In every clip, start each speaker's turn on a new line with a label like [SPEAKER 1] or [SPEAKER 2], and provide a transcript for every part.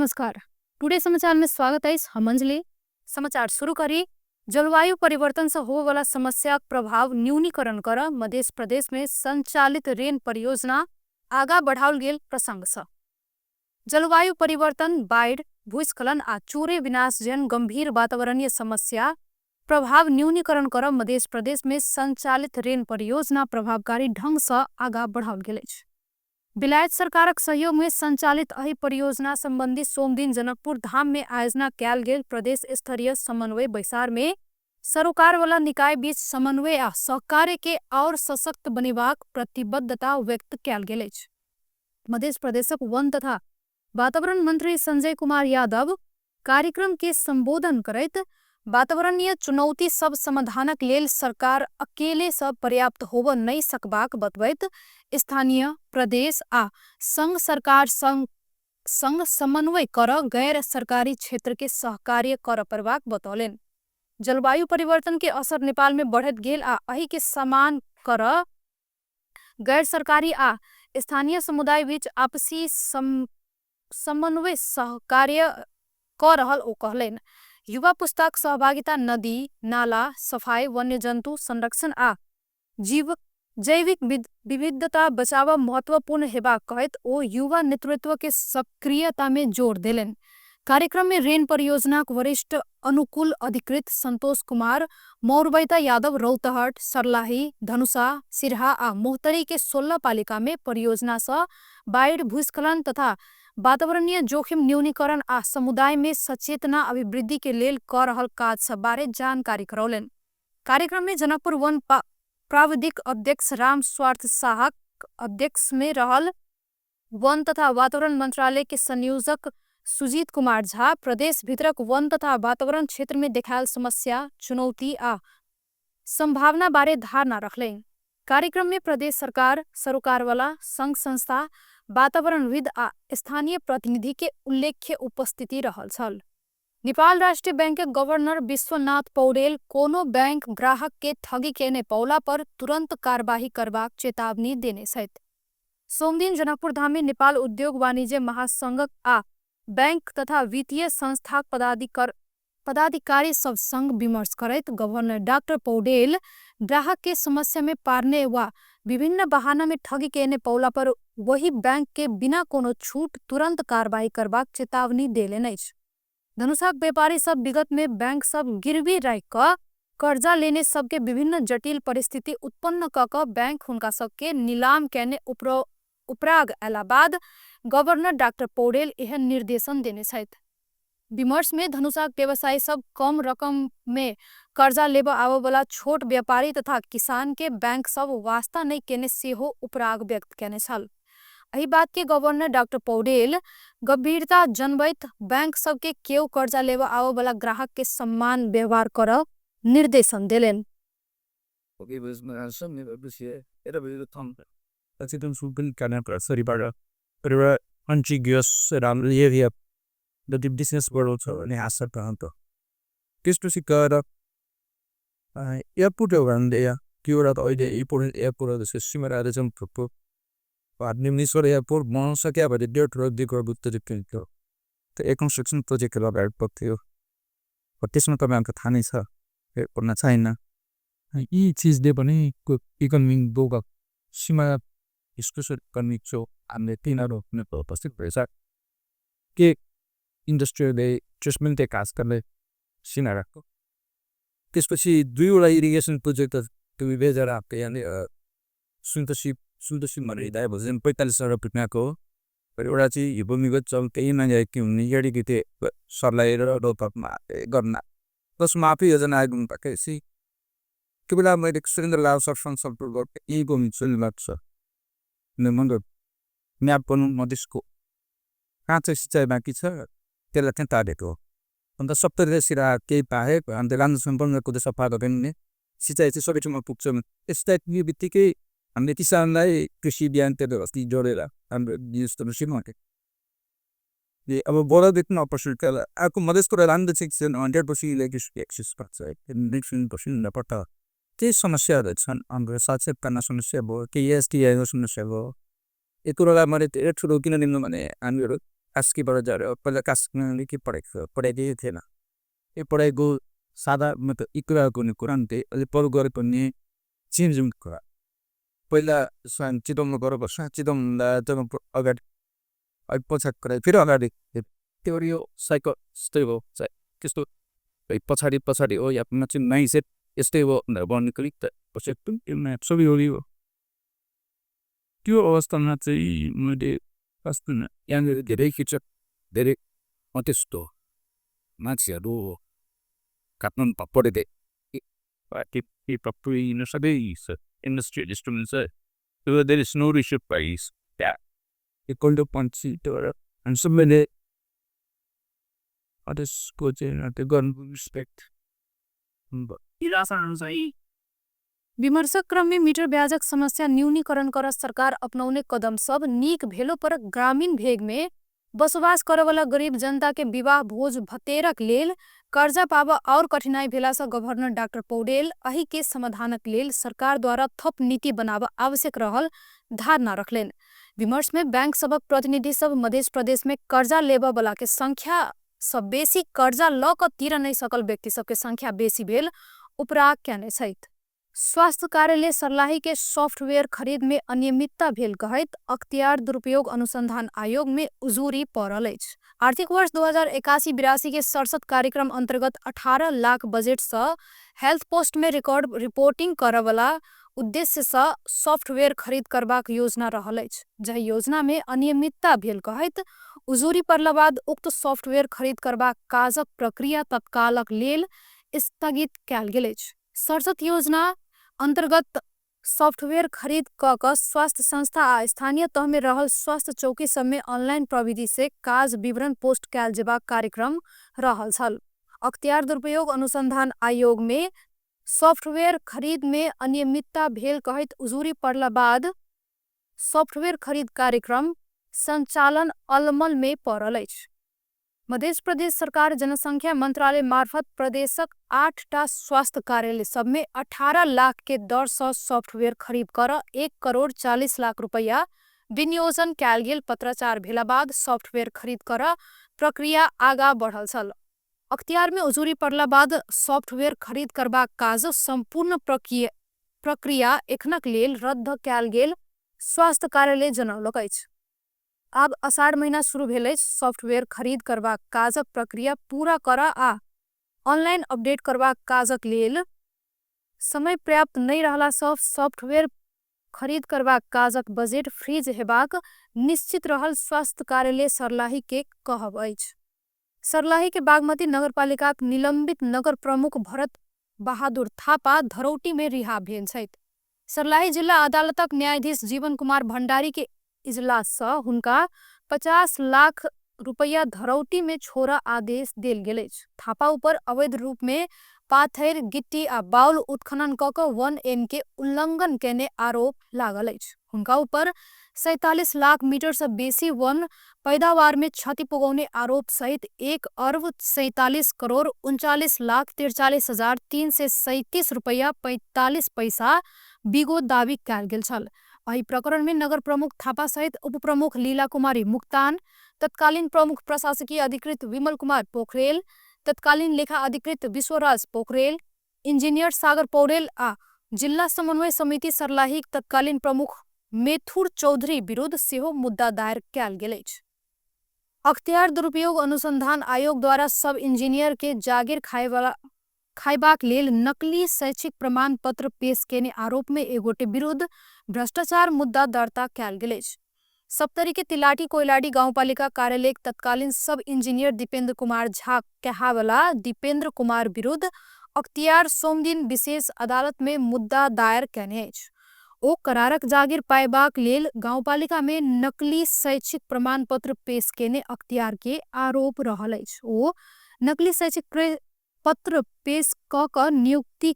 [SPEAKER 1] नमस्कार, टुडे समाचार में स्वागत है। हम अंजलि। समाचार शुरू करी। जलवायु परिवर्तन से होवे वाला समस्या प्रभाव न्यूनीकरण कर मध्य प्रदेश में संचालित रेन परियोजना आगा बढ़ावल गेल प्रसंग से जलवायु परिवर्तन, बाढ़, भूस्खलन आ चूरे विनाश जन गंभीर वातावरणीय समस्या प्रभाव न्यूनीकरण कर मध्य प्रदेश में संचालित रेन परियोजना प्रभावकारी ढंग से आगा बढ़ावल गेल। विलायत सरकारक सहयोग में संचालित एहि परियोजना संबंधी सोमदिन जनकपुर धाम में आयोजना कयल गेल प्रदेश स्तरीय समन्वय बैसार में सरोकार वाला निकाय बीच समन्वय आ सहकार्य के और सशक्त बनेबाक प्रतिबद्धता व्यक्त कयल गेल अछि। मध्य प्रदेशक वन तथा वातावरण मंत्री संजय कुमार यादव कार्यक्रम के संबोधन करैत वातावरणीय चुनौती सब समाधानक लेल सरकार अकेले सब पर्याप्त होब नहीं सकबाक बतबैत स्थानीय, प्रदेश आ संघ सरकार संग समन्वय कर गैर सरकारी क्षेत्र के सहकार्य कर परबाक बतौलनि। जलवायु परिवर्तन के असर नेपाल में बढ़त गेल आ एहि के समान कर गैर सरकारी आ स्थानीय समुदाय बीच आपसी समन्वय सहकार्य कर रहल ओ कहलनि। युवा पुस्ताक सहभागिता नदी, नाला सफाई, वन्य जंतु संरक्षण आ जीव जैविक विविधता बचाव महत्वपूर्ण हेबाक कहैत ओ युवा नेतृत्व के सक्रियता में जोर देलनि। कार्यक्रम में रेन परियोजनाक वरिष्ठ अनुकूल अधिकृत संतोष कुमार मौरबैता यादव रौतहट, सरलाही, धनुषा, सिरहा आ मोहतरी के 16 पालिका में परियोजना सँ बाढ़, भूस्खलन तथा वातावरणीय जोखिम न्यूनीकरण आ समुदाय में सचेतना अभिवृद्धि के लेल कर रहल काज सब बारे जानकारी करौलनि। कार्यक्रम में जनकपुर वन प्राविधिक अध्यक्ष राम स्वार्थ साहक अध्यक्ष में रहल वन तथा वातावरण मंत्रालय के संयोजक सुजीत कुमार झा प्रदेश भीतरक वन तथा वातावरण क्षेत्र में देखायल समस्या, चुनौती आ संभावना बारे धारणा रखलनि। कार्यक्रम में प्रदेश सरकार, सरोकार वाला संघ संस्था, वातावरणविद आ स्थानीय प्रतिनिधि के उल्लेख्य उपस्थिति रहल छल। नेपाल राष्ट्रीय बैंक के गवर्नर विश्वनाथ पौडेल कोनो बैंक ग्राहक के ठगी केने पौला पर तुरंत कार्यवाही करबाक चेतावनी देने छथि। सोमदिन जनकपुर धाम में नेपाल उद्योग वाणिज्य महासंघ आ बैंक तथा वित्तीय संस्थाक पदाधिकारी सब संग विमर्श करैत गवर्नर डाक्टर पौडेल ग्राहक के समस्या में पारने वा विभिन्न बहाना में ठगी केने पौला पर वही बैंक के बिना कोनो छूट तुरंत कार्रवाई करबाक चेतावनी देलनि अछि। धनुषाक व्यापारी सब विगत में बैंक सब गिरवी राखि कऽ कर्जा लेने सबके विभिन्न जटिल परिस्थिति उत्पन्न कऽ कऽ बैंक हुनका सबके नीलाम केने उपराग अयला बाद गवर्नर डाक्टर पौडेल एहन निर्देशन देने छथि। विमर्श में धनुषाक व्यवसायी सब कम रकम में कर्जा लेबऽ आबऽ वाला छोट व्यापारी तथा किसान के बैंक सब वास्ता नहीं केने सेहो उपराग व्यक्त केने छल। एहि बात के गवर्नर डाक्टर पौडेल गंभीरता जनबैत बैंक सबके केओ कर्जा लेबऽ आबऽ वाला ग्राहक के सम्मान व्यवहार करऽ निर्देशन देलनि।
[SPEAKER 2] त्यसपछि गएर एयरपोर्ट एयरपोर्ट एयरपोर्ट बनाउन सक्यो भने 1.5 करोड 2 करोड त्यो कन्स्ट्रक्सन प्रोजेक्ट अगाडि थियो। त्यसमा तपाईँहरूको थाहा नै छ भन्न चाहिएन। यी चिजले पनि इकोनोमी सीमा हामीले तिनीहरू उपस्थित भएछ के इन्डस्ट्रीले ट्रिटमेन्ट खास गरेर सिमाराको। त्यसपछि दुईवटा इरिगेसन प्रोजेक्ट यहाँनिर सुन्तसी भनेर 45 अरब रुपियाँको हो। एउटा चाहिँ हिपोमिगत सर्लाही र रौतहटमा गर्न प्लस माफी योजना आइपुग्नु भएपछि त्यो बेला मैले सुरेन्द्र लाल म्याप बनाउनु मधेसको कहाँ चाहिँ सिँचाइ बाँकी छ त्यसलाई चाहिँ टार्गेट हो। अन्त सप्तरी सिरा केही बाहेक अन्त राम्रोसँग सफा गर्ने सिँचाइ चाहिँ सबै ठाउँमा पुग्छ। सिँचाइ पुग्ने बित्तिकै हामीले किसानलाई कृषि बिहान त्यो जोडेर हाम्रो अब अर्को मधेसको 100% एक्सेस त्यही समस्याहरू छन्। हाम्रो साथसाथै समस्या भयो, केही एसटिआईको समस्या भयो। यो कुरोलाई मैले धेरै ठुलो किन लिनु भने हामीहरू कास्कीबाट झऱ्यो। पहिला कास्कीमा के पढाइ पढाइदिएको थिएन, त्यो पढाइको सादा मतलब इक्रा गर्ने कुरा नि, त्यही अहिले पढ गरे पनि चेन्ज हुने कुरा। पहिला चितवनमा गएर बस्छ, चितवन जब अगाडि अहिले पछाडि कुरा फेरि अगाडि त्यो यो साइकल यस्तै हो, त्यस्तो पछाडि पछाडि हो या चाहिँ माइन्डसेट यस्तै हो भनेर भन्नुको लागि त सबै हो यो। त्यो अवस्थामा चाहिँ मैले खासमा यहाँनिर धेरै शिक्षक धेरै त्यस्तो मान्छेहरू काठमाडौँ पढेँ industry instruments there is no issue price पञ्ची त्यो अनि सबैले त्यसको चाहिँ त्यो गर्नु रिस्पेक्ट।
[SPEAKER 1] विमर्शक क्रममे मीटर ब्याजक समस्या न्यूनीकरण कर सरकार अपनौने कदम सब नीक भेलो पर ग्रामीण भेगमे बसोबास करवला गरीब जनता के विवाह भोज भतेरक लेल कर्जा पाब और कठिनाई भेलासँ गभर्नर डाक्टर पौडेल अहि के समाधानक लेल सरकार द्वारा थप नीति बनाब आवश्यक रहल धारणा रखलनि। विमर्श में बैंक सभक प्रतिनिधि सब मध्य प्रदेश में कर्जा लेबऽ वाला के संख्या सब बेसी कर्जा ल क तिर नहि सकल व्यक्ति सबके संख्या बेसी भेल उपराग कयने छथि। स्वास्थ्य कार्यालय सर्लाही के सॉफ्टवेयर खरीद में अनियमितता भेल कहैत अख्तियार दुरुपयोग अनुसंधान आयोग में उजूरी पड़ल अछि। आर्थिक वर्ष 2081-82 के 67 कार्यक्रम अंतर्गत 18 लाख बजट से हेल्थ पोस्ट में रिकॉर्ड रिपोर्टिंग करवला उद्देश्य से सॉफ्टवेयर खरीद करबाक योजना रहल अछि। जाहि योजना में अनियमितता भेल कहैत उजूरी पड़ला बाद उक्त सॉफ्टवेयर खरीद करबाक काजक प्रक्रिया तत्कालक लेल स्थगित कयल गेल अछि। सरसत योजना अंतर्गत सॉफ्टवेयर खरीद क स्वास्थ्य संस्था आ स्थानीय तह में रहल स्वास्थ्य चौकी सब में ऑनलाइन प्रविधि से काज विवरण पोस्ट कयल जेबाक कार्यक्रम रहल छल। अख्तियार दुरुपयोग अनुसंधान आयोग में सॉफ्टवेयर खरीद में अनियमितता भेल कहैत उजूरी पड़ला बाद सॉफ्टवेयर खरीद कार्यक्रम संचालन अलमल में पड़ल अछि। मध्य प्रदेश सरकार जनसंख्या मंत्रालय मार्फत प्रदेशक 8टा स्वास्थ्य कार्यालय सब में 18 लाख के दर से सॉफ्टवेयर खरीद कर 1 करोड़ 40 लाख रुपया विनियोजन कयल गेल पत्राचार भेला बाद सॉफ्टवेयर खरीद कर प्रक्रिया आगा बढ़ल छल। अख्तियार में उजूरी पड़ला बाद सॉफ्टवेयर खरीद करबाक काज संपूर्ण प्रक्रिया एखनक लेल रद्द कयल गेल स्वास्थ्य कार्यालय जनौलक अछि। आब अषाढ़ महीना शुरू भेल अछि। सॉफ्टवेयर खरीद करबाक काजक प्रक्रिया पूरा कर आ ऑनलाइन अपडेट करबाक काजक लेल समय पर्याप्त नहि रहला सँ सॉफ्टवेयर खरीद करबाक काजक बजट फ्रीज हेबाक निश्चित रहल स्वास्थ्य कार्यालय सर्लाही के कहब अछि। सर्लाही के बागमती नगरपालिकाक निलंबित नगर प्रमुख भरत बहादुर थापा धरौटी में रिहा भेल छथि। सर्लाही जिला अदालतक न्यायाधीश जीवन कुमार भंडारी के इजलास सँ हुनका 50 लाख रुपैया धरौटी में छोड़ा आदेश देल गेल अछि। थापा ऊपर अवैध रूप में पाथर गिट्टी आ बाउल उत्खनन क 1N के उल्लंघन केने आरोप लागल अछि। हुनका ऊपर 47 लाख मीटर से बेसी वन पैदावार में क्षति पुगौने आरोप सहित 1 अरब 47 करोड़ 39 लाख 43 हजार 337 रुपैया 45 पैसा बिगो दावी कयल गेल छल। एहि प्रकरण में नगर प्रमुख थापा सहित उप प्रमुख लीला कुमारी मुक्तान, तत्कालीन प्रमुख प्रशासकीय अधिकृत विमल कुमार पोखरेल, तत्कालीन लेखा अधिकृत विश्वराज पोखरेल, इंजीनियर सागर पौडेल आ जिला समन्वय समिति सर्लाही तत्कालीन प्रमुख मेथुर चौधरी विरुद्ध सेहो मुद्दा दायर कयल गेल अछि। अख्तियार दुरुपयोग अनुसंधान आयोग द्वारा सब इंजीनियर के जागीर खायबाक लेल नकली शैक्षिक प्रमाण पत्र पेश केने आरोप में एगोटे विरुद्ध भ्रष्टाचार मुद्दा दर्ता कयल गेल अछि। सप्तरी के तिलाठी कोइलाडी गाउँपालिका कार्यालय तत्कालीन सब इंजीनियर दीपेंद्र कुमार झा कहावला दीपेंद्र कुमार विरुद्ध अख्तियार सोमदिन विशेष अदालत में मुद्दा दायर केने अछि। ओ करारक जागीर पायबाक लेल गाउँपालिका में नकली शैक्षिक प्रमाण पत्र पेश केने अख्तियार के आरोप रहल अछि। ओ नकली शैक्षिक पत्र पेश क नियुक्ति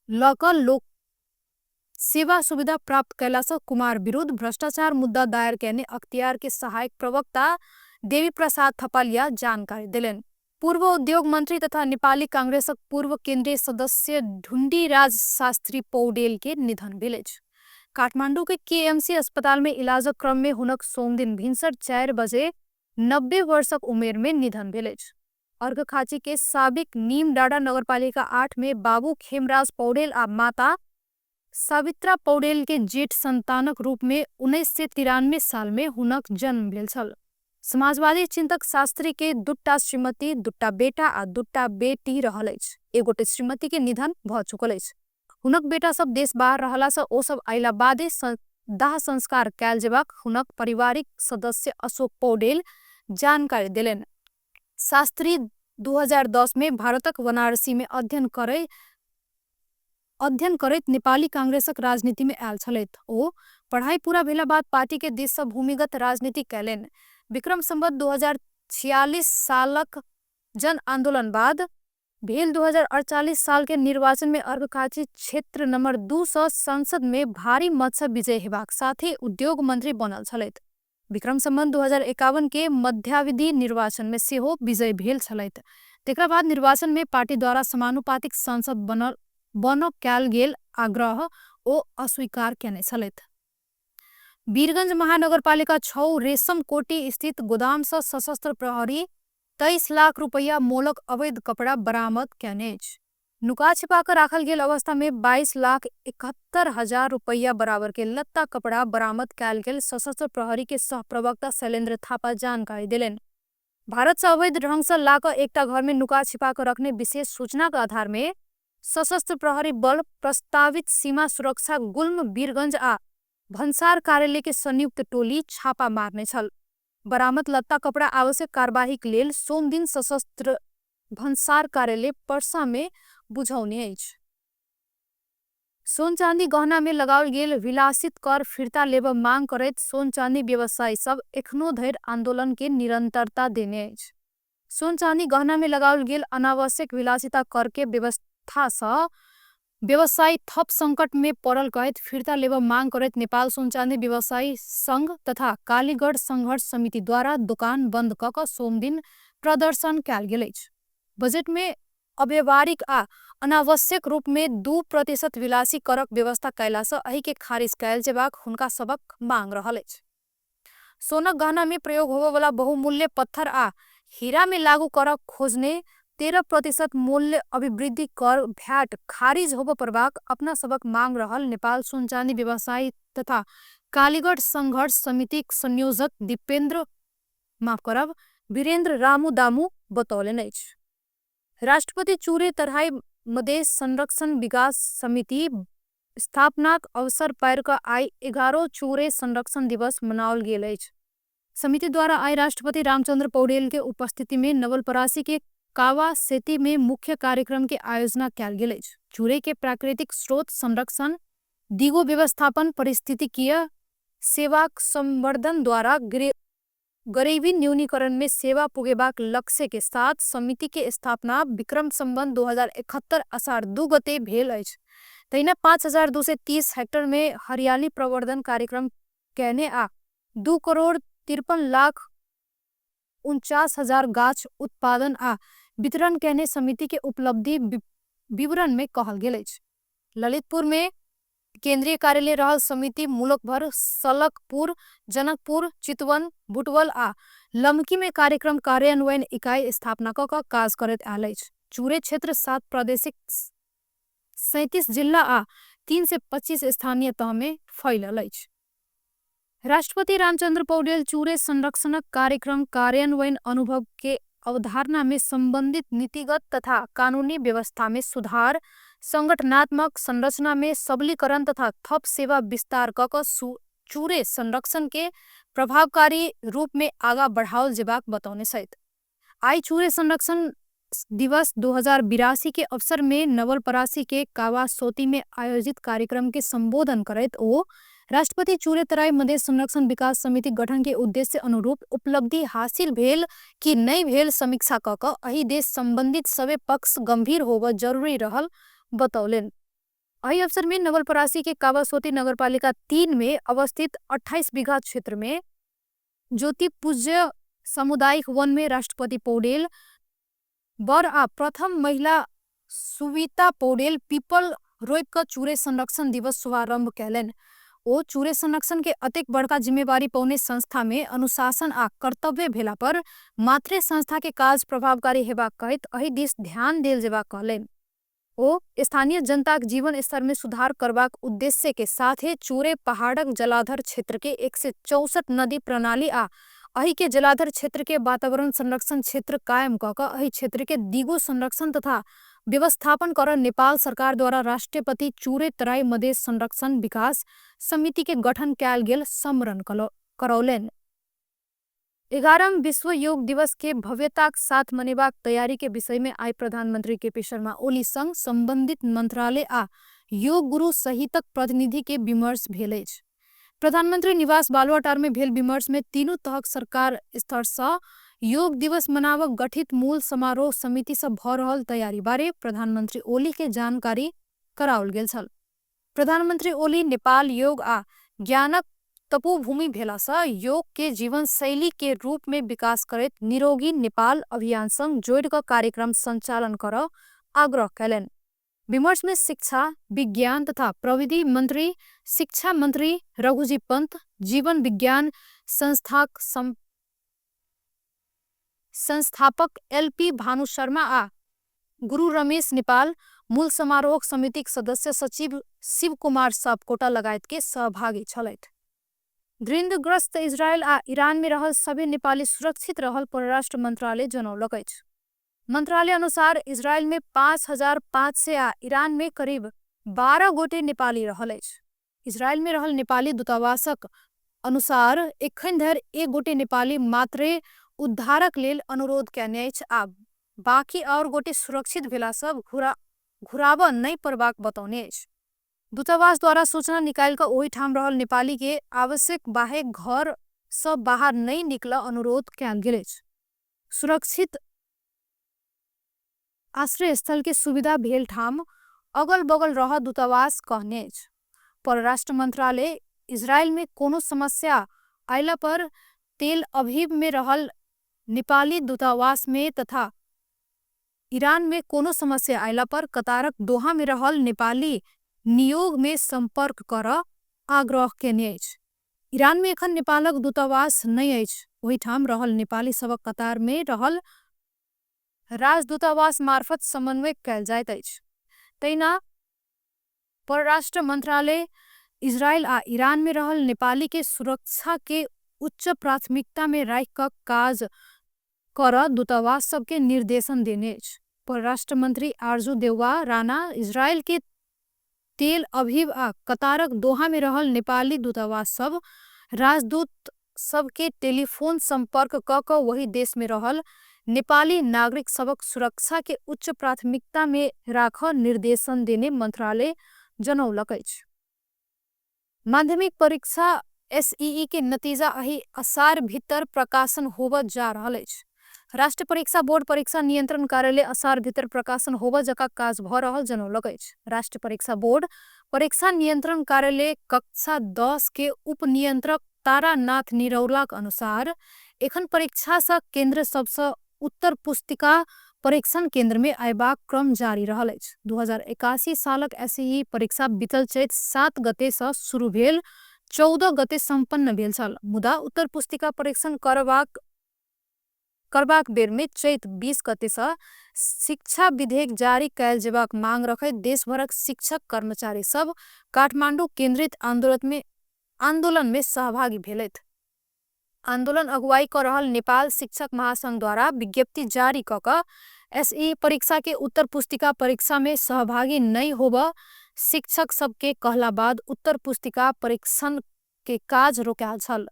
[SPEAKER 1] ल क लोक सेवा सुविधा प्राप्त कैलासँ कुमार विरुद्ध भ्रष्टाचार मुद्दा दायर केने अख्तियार के सहायक प्रवक्ता देवी प्रसाद थपालिया जानकारी देलनि। पूर्व उद्योग मंत्री तथा नेपाली कांग्रेसक पूर्व केंद्रीय सदस्य ढुंडीराज शास्त्री पौडेल के निधन भेल अछि। काठमांडू के केएमसी अस्पताल में इलाजक क्रम में हुनक सोमदिन भिनसर 4 बजे 90 वर्षक उमेर में निधन भेल अछि। अर्घखाँची के साबिक नीम डाँडा नगरपालिका 8 में बाबू खेमराज पौडेल आ माता सावित्रा पौडेल के जेठ संतानक रूप में 1993 साल में हुनक जन्म भेल छल। समाजवादी चिंतक शास्त्री के 2टा श्रीमती, 2टा बेटा आ 2टा बेटी रहल अछि। एगोटे श्रीमती के निधन भ चुकल अछि। हुनक बेटा सब देश बाहर रहला से ओ सब अइला बादे दाह संस्कार कैल जेबाक हुनक पारिवारिक सदस्य अशोक पौडेल जानकारी देलनि। शास्त्री 2010 में भारतक बनारसी में अध्ययन करैत नेपाली कांग्रेसक राजनीति में आयल छलथि। ओ पढ़ाई पूरा भेला बाद पार्टी के दिस से भूमिगत राजनीति कैलनि। विक्रम संवत 2046 सालक जन आंदोलन बाद भेल 2048 साल के निर्वाचन में अर्घखाँची क्षेत्र नंबर 2 सँ संसद में भारी मत से विजय हेबाक साथ ही उद्योग मंत्री बनल छलथि। विक्रम संवत 2051 के मध्यावधि निर्वाचन में सेहो विजय भेल छलथि। तेकरा बाद निर्वाचन में पार्टी द्वारा समानुपातिक सांसद बनल कैल गेल आग्रह ओ अस्वीकार केने छलथि। वीरगंज महानगरपालिका 6 रेशम कोटी स्थित गोदाम से सशस्त्र प्रहरी 23 लाख रुपया मोलक अवैध कपड़ा बरामद केने अछि। नुका छिपा कर राखल गेल अवस्था में 22,71,000 रुपया बराबर के लत्ता कपड़ा बरामद कैल गेल सशस्त्र प्रहरी के सह प्रवक्ता शैलेंद्र थापा जानकारी देलनि। भारत से अवैध ढंग से लाकर एकटा घर में नुका छिपा कर रखने विशेष सूचना के आधार में सशस्त्र प्रहरी बल प्रस्तावित सीमा सुरक्षा गुल्म वीरगंज आ भन्सार कार्यालय के संयुक्त टोली छापा मारने छल। बरामद लत्ता कपड़ा आवश्यक कार्यवाही के लेल सोमदिन सशस्त्र भन्सार कार्यालय परसा में बुझौने अछि। सोन चांदी गहना में लगाओल गेल विलासित कर फिर्ता लेब मांग करैत सोन चांदी व्यवसायी सब एखनो धरि आंदोलन के निरंतरता देने अछि। सोन चांदी गहना में लगाओल गेल अनावश्यक विलासिता कर के व्यवस्था सँ व्यवसायी थप संकट में पड़ल कहैत फिर्ता लेब मांग करैत नेपाल सोन चांदी व्यवसायी संघ तथा कालीगढ़ संघर्ष समिति द्वारा दुकान बंद क क सोमदिन प्रदर्शन कैल गेल अछि। बजट में अव्यवहारिक आ अनावश्यक रूप में 2% विलासी करक व्यवस्था कैला सँ एहि के खारिज कैल जेबाक हुनका सबक मांग रहल अछि। सोनक गहना में प्रयोग होबय वाला बहुमूल्य पत्थर आ हीरा में लागू करक खोजने 13% मूल्य अभिवृद्धि कर भ्याट खारिज होबय पड़बाक अपना सबक मांग रहल नेपाल सोन चांदी व्यवसायी तथा कालीगढ़ संघर्ष समितिक संयोजक दीपेंद्र माफ करब वीरेंद्र रामू दामू बतौलनि अछि। राष्ट्रपति चूरे तराई मधेश संरक्षण विकास समिति स्थापनाक अवसर पारि कऽ आइ 11 चूरे संरक्षण दिवस मनाओल गेल अछि। समिति द्वारा आइ राष्ट्रपति रामचंद्र पौडेल के उपस्थिति में नवलपरासी के कावासेती में मुख्य कार्यक्रम के आयोजना कैल गेल अछि। चूरे के प्राकृतिक स्रोत संरक्षण, दिगो व्यवस्थापन, पारिस्थितिकीय सेवाक संवर्धन द्वारा गरीबी न्यूनीकरण में सेवा पुगेबाक लक्ष्य के साथ समिति के स्थापना विक्रम संवत 2071 असार 2 गते भेल अछि। तहिना 5230 हेक्टर में हरियाली प्रवर्धन कार्यक्रम कैने आ 2,53,49,000 गाछ उत्पादन आ वितरण कैने समिति के उपलब्धि विवरण में कहल गेल अछि। ललितपुर में केंद्रीय कार्यालय रहल समिति मुलकभर सलकपुर, जनकपुर, चितवन, बुटवल आ लमकी में कार्यक्रम कार्यान्वयन इकाई स्थापना क क काज करैत आयल अछि। चूरे क्षेत्र 7 प्रादेशिक 37 जिला आ 325 स्थानीय तह में फैलल अछि। राष्ट्रपति रामचंद्र पौडेल चूरे संरक्षणक कार्यक्रम कार्यान्वयन अनुभव के अवधारणा में संबंधित नीतिगत तथा कानूनी व्यवस्था में सुधार, संगठनात्मक संरचना में सबलीकरण तथा थप सेवा विस्तार क क चूरे संरक्षण के प्रभावकारी रूप में आगा बढ़ाओल जेबाक बतौने छथि। आइ चूरे संरक्षण दिवस 2082 के अवसर में नवलपरासी के कावासोती में आयोजित कार्यक्रम के संबोधन करैत ओ राष्ट्रपति चूरे तराई मधेश संरक्षण विकास समिति गठन के उद्देश्य अनुरूप उपलब्धि हासिल भेल कि नहि भेल समीक्षा क क एहि देश संबंधित सबे पक्ष गंभीर होबय जरूरी रहल बतौलनि। एहि अवसर में नवलपरासी के कावासोती नगरपालिका 3 में अवस्थित 28 बीघा क्षेत्र में ज्योति पूज्य सामुदायिक वन में राष्ट्रपति पौडेल बर आ प्रथम महिला सुविता पौडेल पीपल रोपि कऽ चूरे संरक्षण दिवस शुभारंभ कयलनि। ओ चुरे संरक्षण के अतेक बड़का जिम्मेवारी पौने संस्था में अनुशासन आ कर्तव्य भेला पर मात्रे संस्था के काज प्रभावकारी हेबाक कहैत एहि दिस ध्यान देल जेबाक कहलनि। ओ स्थानीय जनताक जीवन स्तर में सुधार करबाक उद्देश्य के साथे चुरे पहाड़क जलाधर क्षेत्र के 164 नदी प्रणाली आ एहि के जलाधर क्षेत्र के वातावरण संरक्षण क्षेत्र कायम क क एहि क्षेत्र के दिगो संरक्षण तथा व्यवस्थापन कर नेपाल सरकार द्वारा राष्ट्रपति चुरे तराई मधेश संरक्षण विकास समिति के गठन कयल गेल स्मरण करौलनि। 11वां विश्व योग दिवस के भव्यताक साथ मनेबाक तैयारी के विषय में आई प्रधानमंत्री केपी शर्मा ओली संग संबंधित मंत्रालय आ योग गुरु सहितक प्रतिनिधि के विमर्श भेल अछि। प्रधानमंत्री निवास बालुवाटार में भेल विमर्श में तीनू तहक सरकार स्तर सँ योग दिवस मनावक गठित मूल समारोह समिति सँ भऽ रहल तैयारी बारे प्रधानमंत्री ओली के जानकारी कराओल गेल छल। प्रधानमंत्री ओली नेपाल योग आ ज्ञानक तपोभूमि भेला सँ योग के जीवनशैली के रूप में विकास करैत निरोगी नेपाल अभियान संग जोड़ि कऽ कार्यक्रम संचालन करऽ आग्रह कयलनि। विमर्श में शिक्षा विज्ञान तथा प्रविधि मंत्री, शिक्षा मंत्री रघुजी पंत, जीवन विज्ञान संस्थाक संस्थापक एलपी भानु शर्मा आ गुरु रमेश नेपाल, मूल समारोह समितिक सदस्य सचिव शिव कुमार सापकोटा लगायत के सहभागी छलथि। द्वंद्वग्रस्त इजरायल आ ईरान में रहल सभी नेपाली सुरक्षित रहल परराष्ट्र मंत्रालय जनौलक अछि। मंत्रालय अनुसार इजरायल में 5500 आ ईरान में करीब 12 गोटे नेपाली रहल अछि। इजरायल में रहल नेपाली दूतावासक अनुसार एखन धरि एक गोटे नेपाली मात्रे उद्धारक लेल अनुरोध कयने अछि आ बाकी और गोटे सुरक्षित भेला सब घुराबऽ नहि पड़बाक बतौने अछि। दूतावास द्वारा सूचना निकालि कऽ ओहि ठाम रहल नेपाली के आवश्यक बाहेक घर सँ बाहर नहि निकलऽ अनुरोध कयल गेल अछि। सुरक्षित आश्रय स्थल के सुविधा भेल ठाम अगल बगल रह दूतावास कहने अछि। परराष्ट्र मंत्रालय इजरायल में कोनो समस्या आयला पर तेल अवीव में रहल नेपाली दूतावास में तथा ईरान में कोनो समस्या आयला पर कतारक दोहा में रहल नेपाली नियोग में संपर्क करऽ आग्रह केने अछि। ईरान में एखन नेपालक दूतावास नहि अछि। ओहिठाम रहल नेपाली सबक कतार में रहल राजदूतावास मार्फत समन्वय कयल जाइत अछि। तहिना परराष्ट्र मंत्रालय इजरायल आ ईरान में रहल नेपाली के सुरक्षा के उच्च प्राथमिकता में राखि कऽ काज करऽ दूतावास सबके निर्देशन देने अछि। परराष्ट्र मंत्री आरजू देउवा राणा इजरायल के तेल अवीव आ कतारक दोहा में रहल नेपाली दूतावास सब राजदूत सबके टेलीफोन संपर्क क कऽ वही देश में रहल नेपाली नागरिक सबक सुरक्षा के उच्च प्राथमिकता में राखऽ निर्देशन देने मंत्रालय जनौलक अछि। माध्यमिक परीक्षा एसईई के नतीजा एहि असार भीतर प्रकाशन होबऽ जा रहल अछि। राष्ट्रीय परीक्षा बोर्ड परीक्षा नियंत्रण कार्यालय असार भीतर प्रकाशन होबऽ जका काज भऽ रहल जनौलक अछि। राष्ट्रीय परीक्षा बोर्ड परीक्षा नियंत्रण कार्यालय कक्षा 10 के उप नियंत्रक तारानाथ निरौलाक अनुसार एखन परीक्षा सँ केंद्र सबसँ उत्तर पुस्तिका परीक्षण केंद्र में अयबाक क्रम जारी रहल अछि। 2081 सालक एसईई परीक्षा बीतल चैत 7 गते सँ शुरू भेल 14 गते सम्पन्न भेल छल, मुदा उत्तर पुस्तिका परीक्षण करबाक बेर में चैत 20 गते सँ शिक्षा विधेयक जारी कयल जेबाक मांग रखैत देशभरक शिक्षक कर्मचारी सब काठमांडू केंद्रित आंदोलन में सहभागी भेलथि। आंदोलन अगुवाई क रहल नेपाल शिक्षक महासंघ द्वारा विज्ञप्ति जारी क कऽ एसईई परीक्षा के उत्तर पुस्तिका परीक्षा में सहभागी नहि होबऽ शिक्षक सबके कहला बाद उत्तर पुस्तिका परीक्षण के काज रोकायल छल।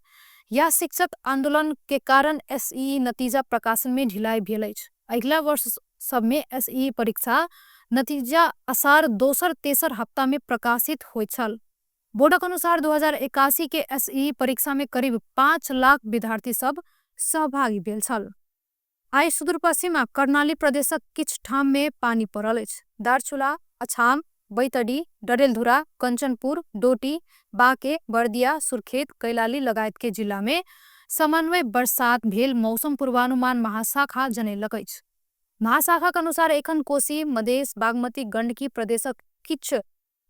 [SPEAKER 1] यह शिक्षक आंदोलन के कारण एसईई नतीजा प्रकाशन में ढिलाई भेल अछि। अगिला वर्ष सब में एसईई परीक्षा नतीजा असार दोसर तेसर हप्ता में प्रकाशित होइत छल। बोर्डक अनुसार 2081 के एसईई परीक्षा में करीब 5 लाख विद्यार्थी सब सहभागी भेल छल। आइ सुदूरपश्चिम आ कर्णाली प्रदेशक किछु ठाम में पानी पड़ल अछि। दार्चुला, अछाम, बैतडी, डडेलधुरा, कंचनपुर, डोटी, बांके, बर्दिया, सुर्खेत, कैलाली लगायत के जिला में समन्वय बरसात भेल मौसम पूर्वानुमान महाशाखा जनैलक अछि। महाशाखाक अनुसार एखन कोशी, मधेश, बागमती, गंडकी प्रदेशक किछु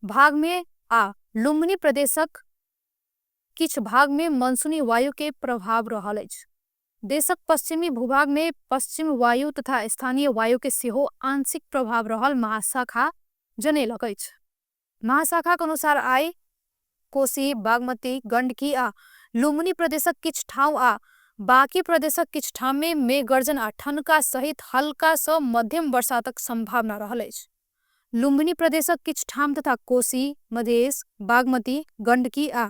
[SPEAKER 1] भाग में आ लुम्बिनी प्रदेशक किछु भाग में मनसूनी वायु के प्रभाव रहल अछि। देशक पश्चिमी भूभाग में पश्चिम वायु तथा स्थानीय वायु के सेहो आंशिक प्रभाव रहल महाशाखा जनेलक अछि। महाशाखा के अनुसार आइ कोसी, बागमती, गंडकी आ लुम्बिनी प्रदेशक किछु ठाउँ आ बाकी प्रदेशक किछु ठाम में मेघगर्जन आ ठनका सहित हल्का सँ मध्यम बरसातक संभावना रहल अछि। लुम्बिनी प्रदेशक किछु ठाम तथा कोसी, मधेश, बागमती, गंडकी आ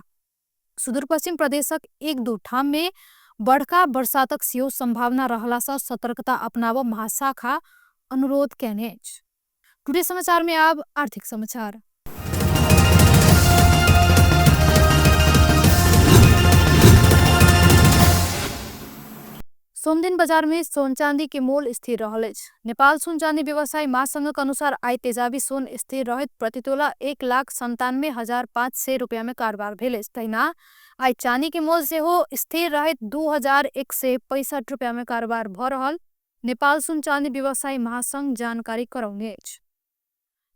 [SPEAKER 1] सुदूरपश्चिम प्रदेशक एक दू ठाम में बड़का बरसातक सेहो संभावना रहला सँ सतर्कता अपनाबऽ महाशाखा अनुरोध केने अछि। टुडे समाचार में अब आर्थिक समाचार। सोमदिन बाजार में सोन चांदी के मोल स्थिर रहल अछि। नेपाल सोन चांदी व्यवसायी महासंघक अनुसार आइ तेजाबी सोन स्थिर रहैत प्रति तोला 1,97,500 रुपया में कारोबार भेल अछि। तहिना आइ चांदी के मोल सेहो स्थिर रहैत 2,165 रुपया में कारोबार भ रहल नेपाल सोन चांदी व्यवसायी महासंघ जानकारी करौने अछि।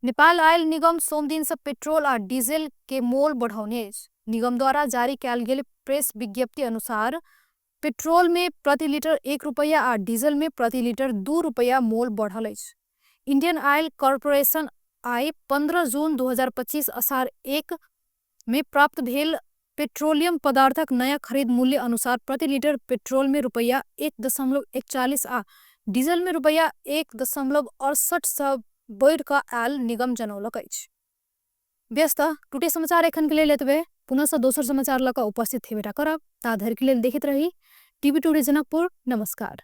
[SPEAKER 1] नेपाल आयल निगम सोमदिन से पेट्रोल आ डीजल के मोल बढ़ौने अछि। निगम द्वारा जारी कयल गेल प्रेस विज्ञप्ति अनुसार पेट्रोल में प्रति लीटर 1 रुपया आ डीजल में प्रति लीटर 2 रुपया मोल बढ़ल अछि। इंडियन आयल कॉर्पोरेशन आइ 15 जून 2025 असार 1 में प्राप्त भेल पेट्रोलियम पदार्थक नया खरीद मूल्य अनुसार प्रति लीटर पेट्रोल में रुपया 1.41 आ डीजल में रुपया 1.68 सँ बढ़ि कऽ आयल निगम जनौलक अछि। व्यस्त टुटे समाचार एखन के लेल एतबे। पुनः सँ दोसर समाचार लऽ कऽ उपस्थित हेबेटा करब, ता धरि के लेल देखैत रही टीवी टुडे जनकपुर। नमस्कार।